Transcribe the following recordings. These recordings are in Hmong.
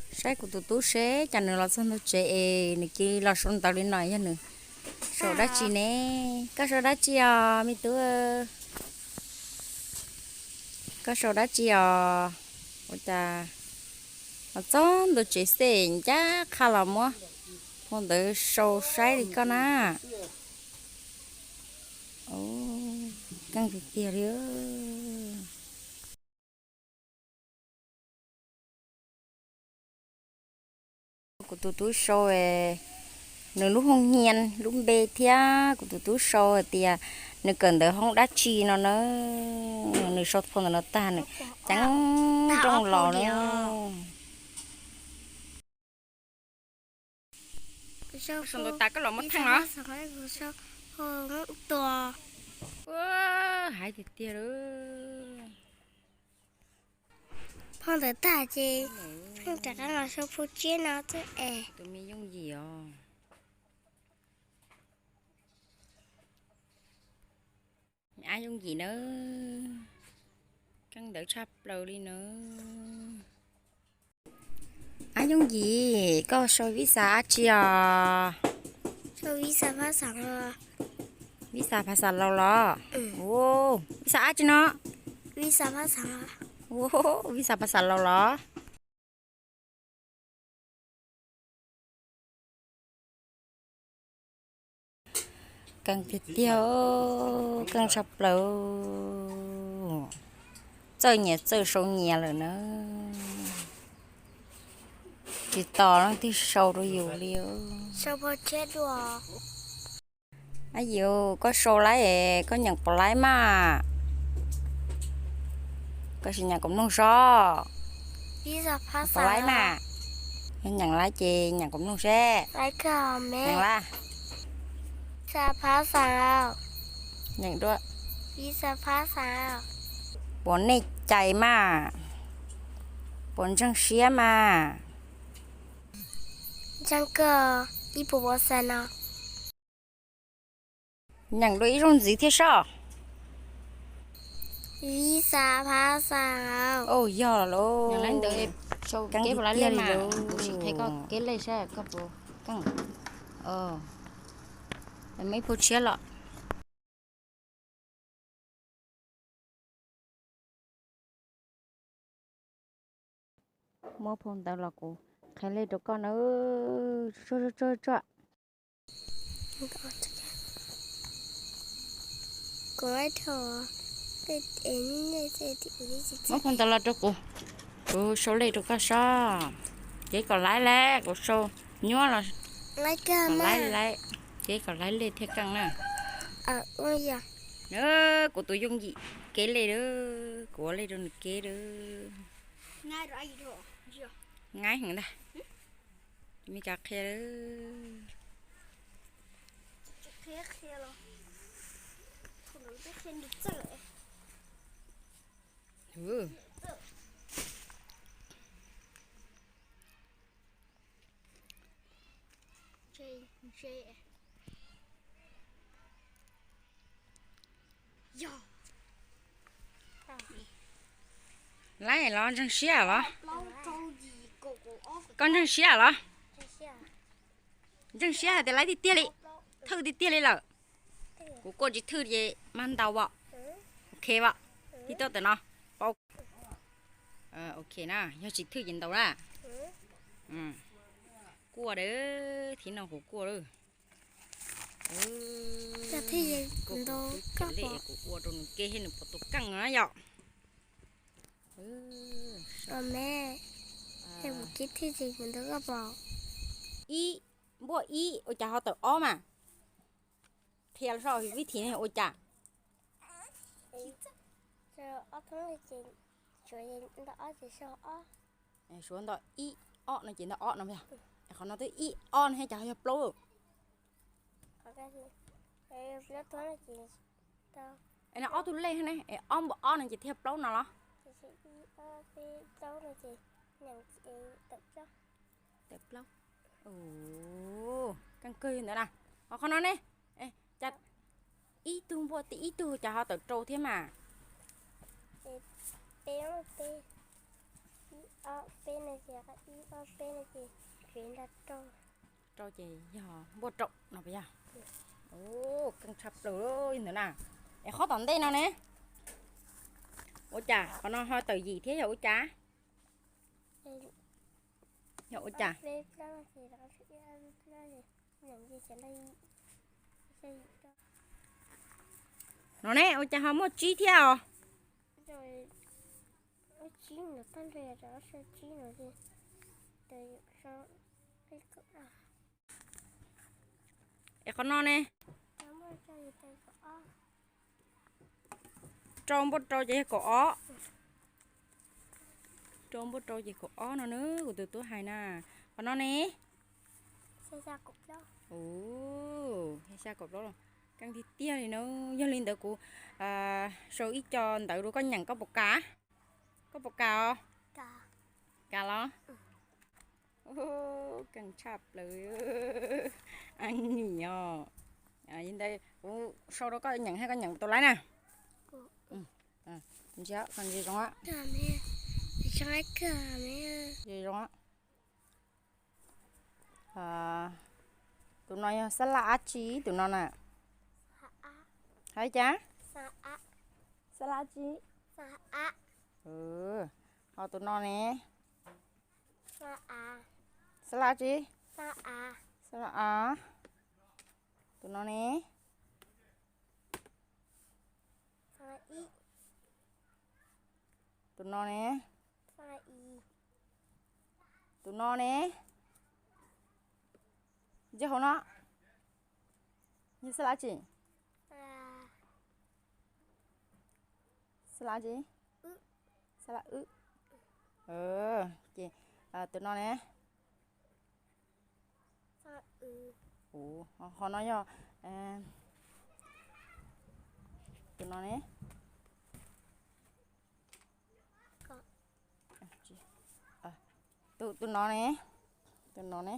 Saib kuv tus tub seb cas nws los txog ntug tsev es nws cia li los sau ntawv li no, yog nws sau dab tsi ne? Koj sau dab tsi os me tub? Koj sau dab tsi os? Ua cas los txog ntug tsev xwb ncaj qha los muab phau ntawv sau saib li koj na. Keej tiag tiag li. Kuv tus tub sau nws lub hoo hia lub npe thiab kuv tus tub sau hais tias nws kawm ntawv hoob dab tsi no na. Nws sau phau ntawv no tag nws ceeb nrooj los na. Sau ntawv tas koj los muab theej os. Hais tiag tiag lawm. Phau ntawv tag ces pheej rov qab los sau phau tshiab no xwb es. Tus me yooj yim os. Me ab yooj yim nawb. Keej ntawv tshaj plaws li nawb. Ab yooj yim, koj sau vib xa dab tsi os? Vib xa phab xa laus los? Vib xa dab tsi no? Vib xa phab xa laus los? Keej tiag tiag, keej tshaj plaws. Txawj nyias txawj sau nyias lawm na. Tsis tos leej twg sau rau yus li. Ab yim, koj sau laib, koj nyeem pom laib mas. Koj sim nyeem kom mloog sob. Pom laib mas. Yog nyeem laib ces nyeem kom mloog seb. Nyeem lawm. Nyeem dua. Puas nej cais mas? Puas ntseeg siab mas? Nyeem dua ib zaug ntxiv thiab sob. Vib xa phab xa. Yog los. Keeb tiag li lawm. Muab ib phau tshiab los. Muab phau ntawv los kuv qhia lej rau koj na. Tsuag tsuag tsuag. Muab phau ntawv los rau kuv, kuv sau lej rau koj sob. Ces kom laib lawm, kuv sau nyuaj los. Laib lawm, ces kom laib lej thiaj keej na. Na, kuv tus yooj yim kev lej lawm, kuv ua lej rau nws kev lawm. Nqaij heev ntag. Me kav qhia lawm. Laib los ntseeg siab los? Koj ntseeg siab los? Ntseeg siab hais tias laib tiag tiag li, thwj tiag tiag li lawm. Kuv kuaj tsis thwj ces mas ntaus os. Ok os. Tib toj tawm no. Ok na, yog tsis thwj ces ntaus na. Kuaj dawb, thib no kuv kuaj lawm. Kuv ua rau nws kev thiab nws puas tau keej na yom. Ib, npuaj ib ua cas ho tawm ob mas. Qhia seb vib thim ne ua cas. Suav nto ib ob no ces nto ob no yog. Qhov no twb ib ob no thiab cas ho yog plaub. Es no ob tug lej ne, es ob npuaj ob no ces thiaj plaub no los? Tawm plaub. Keej kawg ntawd na. Ho qhov no ne, cas ib tug npuaj tib ib tug cas ho tawm rau thiab mas. Ob peb no ces ib ob peb no ces tsev nta rau. Rau ces yog npuaj rau no puas yog? Keej tshaj plaws li ntawd na. Es qhov tom ntej no ne? Ua cas qhov no ho tawm yim thiab yog ua cas? Yog ua cas? No ne, ua cas ho muaj tsib thiab os? Es qhov no ne? Rau npuaj rau ces yog kaum ob. Rau npuaj rau ces kaum ob no na, kuv tus tub hais na. Qhov no ne? Xya kaum plaub. Keej tiag tiag li na. Yog li ntawd kuv sau ib co ntawv rau koj nyeem, koj puas kam? Koj puas kam os? Kam los? Keej tshaj plaws. Nim os. Li ntawd kuv sau rau koj nyeem, koj nyeem tau laiv na. Ntsia, ntsia zoo. Zoo. Tus no yog sab laj dab tsi tus no na? Hais cas? Sab laj dab tsi? Ho tus no ne? Sab laj dab tsi? Sab laj av. Tus no ne? Tus no ne? Tus no ne? Nyob hauv no. Yog sab laj dab tsi? Sab laj dab tsi? Sab laj wb. Ces tus no ne? Tus no yog, tus no ne? Tus, tus no ne?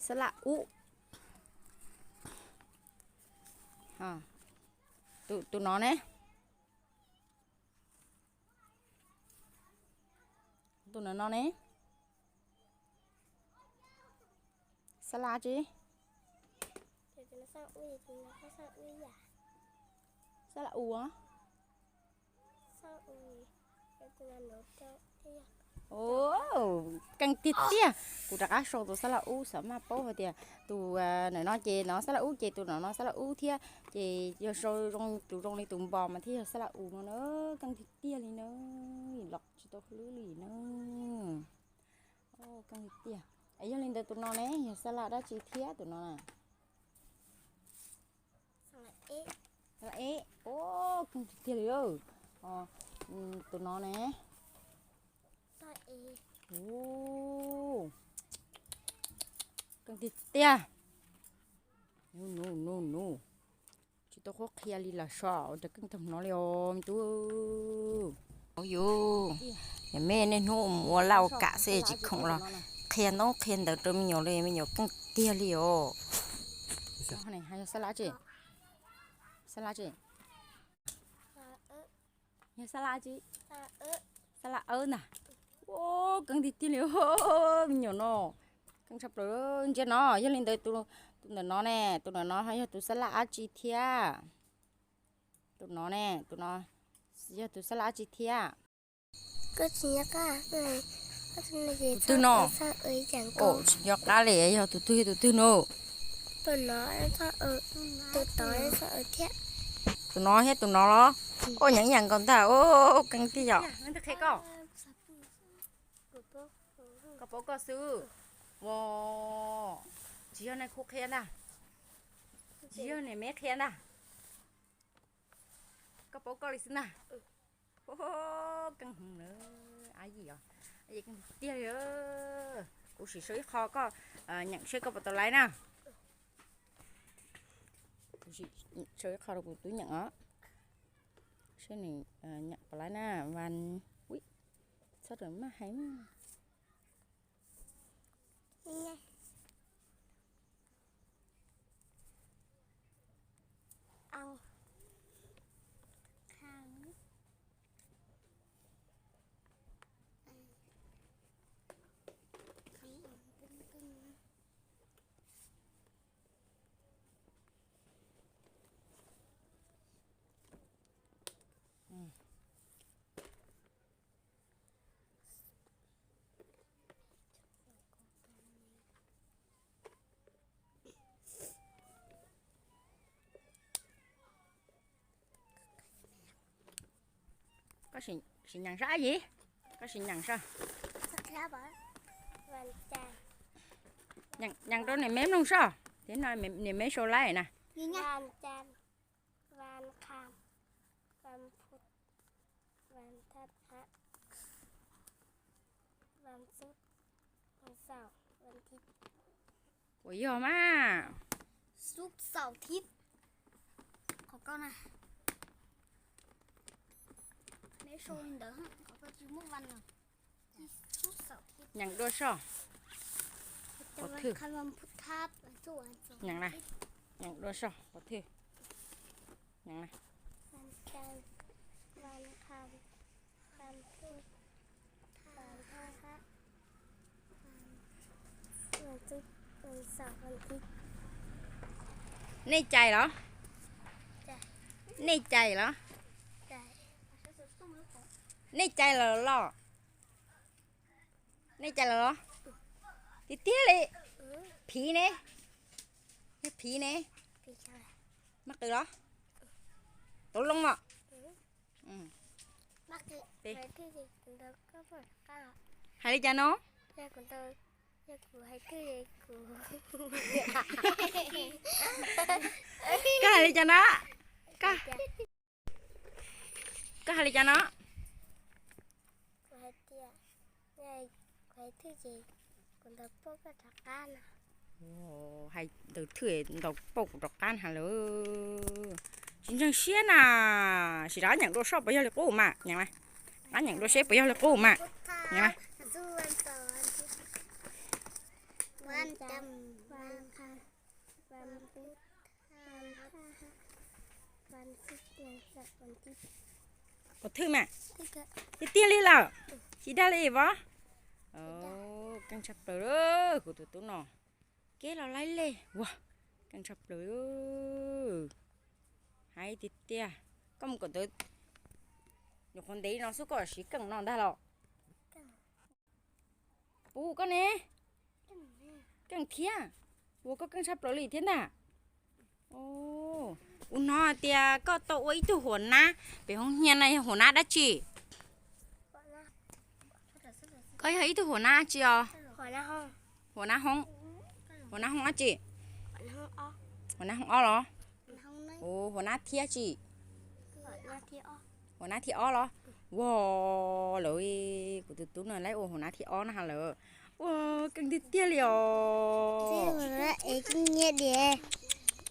Sab laj ub. Tus, tus no ne? Tus no ne? Sab laj dab tsi? Sab laj u. Keej tiag tiag, kuv rov qab sau tus sab laj ub xav maj paub hais tias tus ntawm no ces no sab laj ub ces tus no no sab laj ub thiab, ces yog sau zoo tus zoo li tus npos mas thiaj yog sab laj u no na. Keej tiag tiag li na, los tsis tau hlwb li na. Keej tiag tiag. Es yog li ntawd tus no ne yog sab laj dab tsi thiab tus no na? Sab laj eb. Keej tiag tiag li. Tus no ne? Keej tiag tiag. Nus, nus, nus. Tsis tau qhuab qhia li los so ua rau keej tag no li os me tub. Yus, me niaj hnub mus ua laj ua kam xwb tsis khoom los qhia ntoo qhia ntawv rau me nyuam li, me nyuam keej tiag li os. Yog sab laj tsi? Sab laj tsi? Yog sab laj tsi? Sab laj awb ntag. Keej tiag tiag li me nyuam no. Keej tshaj plaws. Ntsia no, yog li ntawd tus ntawm no ne, tus ntawm no ho yog tus sab laj dab tsi thiab? Tus no ne, tus no yog tus sab laj dab tsi thiab? Tus twg no? Tsis nco qab li, yog tus twg yog tus twg no? Tus no thiab tus no los? Ua nyeem ib yam nkaus ntag. Keej tiag yom. Koj paub koj xwb. Ua, tsis yog nej khub qhia ntag, tsis yog niam me qhia ntag, koj paub koj li xwb ntag. Keej heev na, ab yim os, ab yim keej tiag li. Kuv sim sau ib qho koj nyeem seb koj puas tau laiv na. Kuv sim sau ib qho rau kuv tub nyeem os, seb nws nyeem puas laiv na. Vas, ui, txhob rawm maj heev. Koj sim nyeem soj ab yim, koj sim nyeem soj. Nyeem rau niam meb mloog soj, thiab no niam meb sau laib na. Ua yog mas. Xub xaum thib. Qhov koj na. Neb sau li ntawd, qhov koj tsis muaj vas no. Nyeem dua soj. Qhov thwj. Nyeem na. Nyeem dua soj qhov thwj. Nyeem na. Nej cais los? Nej cais los? Nej cais lawm los? Nej cais lawm los? Tiag tiag li. Phiv ne? Yog phiv ne? Maj qws los? Tau loo os. Hais li cas no? Koj hais li cas no? Koj hais li cas no? Hais ntawd thwj ntaus pauj kuv rov qab na lawm. Tsis ntseeg siab na. Sim rov nyeem dua soj puas yog li qub mas. Rov nyeem dua seb puas yog li qub mas. Qhov thwj mas. Tiag tiag li lawm. Tsis dag li vov. Keej tshaj plaws kuv tus tub no. Kev los laib lej ua. Keej tshaj plaws. Hais tiag tiag. Koj mus kawm ntawv nyuam qhuav ntev no xwb koj siv keej no ntag los? Puv koj ne? Keej thiab. Ua koj keej tshaj plaws li thiab ntag. Kuv hnov hais tias koj tau ua ib tug huam nab pem hoo hias na, yog huam nab dab tsi? Koj yog ib tug huam nab dab tsi os? Huam nab hoob. Huam nab hoob dab tsi? Huam nab hoob ob los? Huam nab thib tsi? Huam nab thib ob los? Ua lawm, kuv tus tub no laib ua huam nab thib ob na ha lawm. Ua keej tiag tiag li os.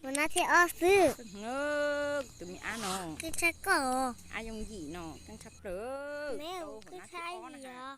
Huam nab thib ob xwb. Tus me ab no, ab yooj yim no keej tshaj plaws. Huam nab thib ob na.